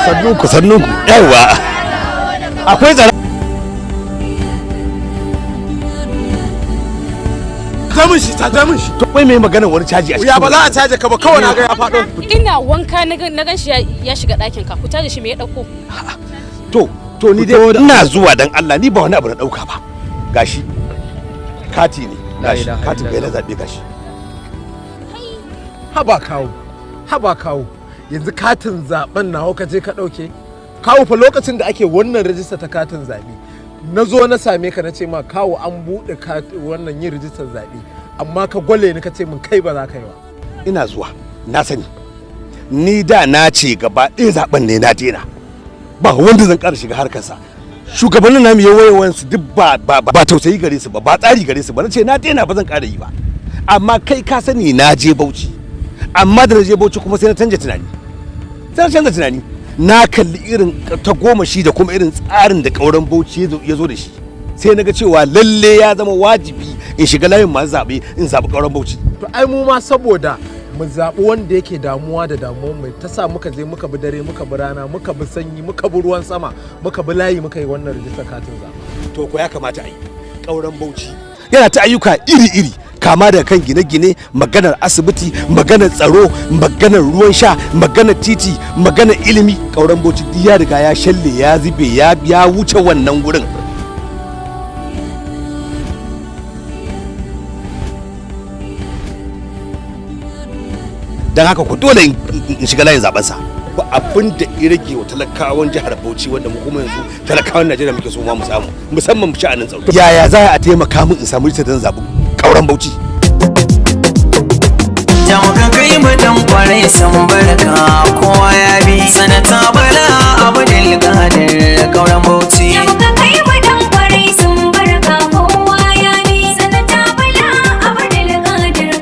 Sannunku, sannunku. Yawa, akwai tsara. Jamin shi, ta jamin shi. To, wai mai maganar wani caji a cikin Ya ba za a caje ka ba? Kawai na ga ya faɗo. Ina wanka na gan shi ya shiga ɗakin ka. Ku caje shi, me ya ɗauko? To, ni dai ina zuwa. Dan Allah, ni ba wani abu na dauka ba. Gashi, kati ne. Gashi katin kai na zabe, gashi. Haba kawo, haba kawo, yanzu katin zaben nawa ka je ka ɗauke? Kawo, fa lokacin da ake wannan rajista ta katin zaɓe, na zo na same ka, na ce ma, "Kawo, an buɗe wannan yin rijistar zaɓe," amma ka gwale ni, ka ce min kai ba za ka yi ba. Ina zuwa. Na sani, ni da na ce gaba ɗaya zaben ne na daina, ba wanda zan ƙara shiga harkarsa. Shugabannin namu yawayawan su duk ba tausayi gare su ba, ba tsari gare su ba. Na ce na daina, ba zan ƙara yi ba. Amma kai ka sani na je Bauchi, amma da na je Bauchi kuma sai na canja tunani, sai na canza tunani. Na kalli irin ta goma shi da kuma irin tsarin da ƙauren Bauchi ya zo da shi, sai na ga cewa lalle ya zama wajibi in shiga layin masu zaɓe, in zaɓi ƙauren Bauchi. To, ai mu ma saboda mu zaɓi wanda yake damuwa da damuwar mu ta sa muka je, muka bi dare, muka bi rana, muka bi sanyi, muka bi ruwan sama, muka bi layi, muka yi wannan rijistar katin zaɓe. To ko ya kamata a yi. Ƙauren Bauchi yana ta ayyuka iri-iri, kama daga kan gine-gine, maganar asibiti, maganar tsaro, maganar ruwan sha, maganar titi, maganar ilimi. Ƙauren Bauchi duk ya riga ya shalle, ya zube, ya wuce wannan gurin. Don haka ku dole in shiga layin zaben sa. Ba abin da ya rage wa talakawan jihar Bauchi wanda mu kuma yanzu talakawan Najeriya muke so ma mu samu, musamman sha'anin tsaro. Yaya za a taimaka min in samu rijistar zaɓi ƙauren Bauchi? Jama'a, kai mu dan kwarai, san barka.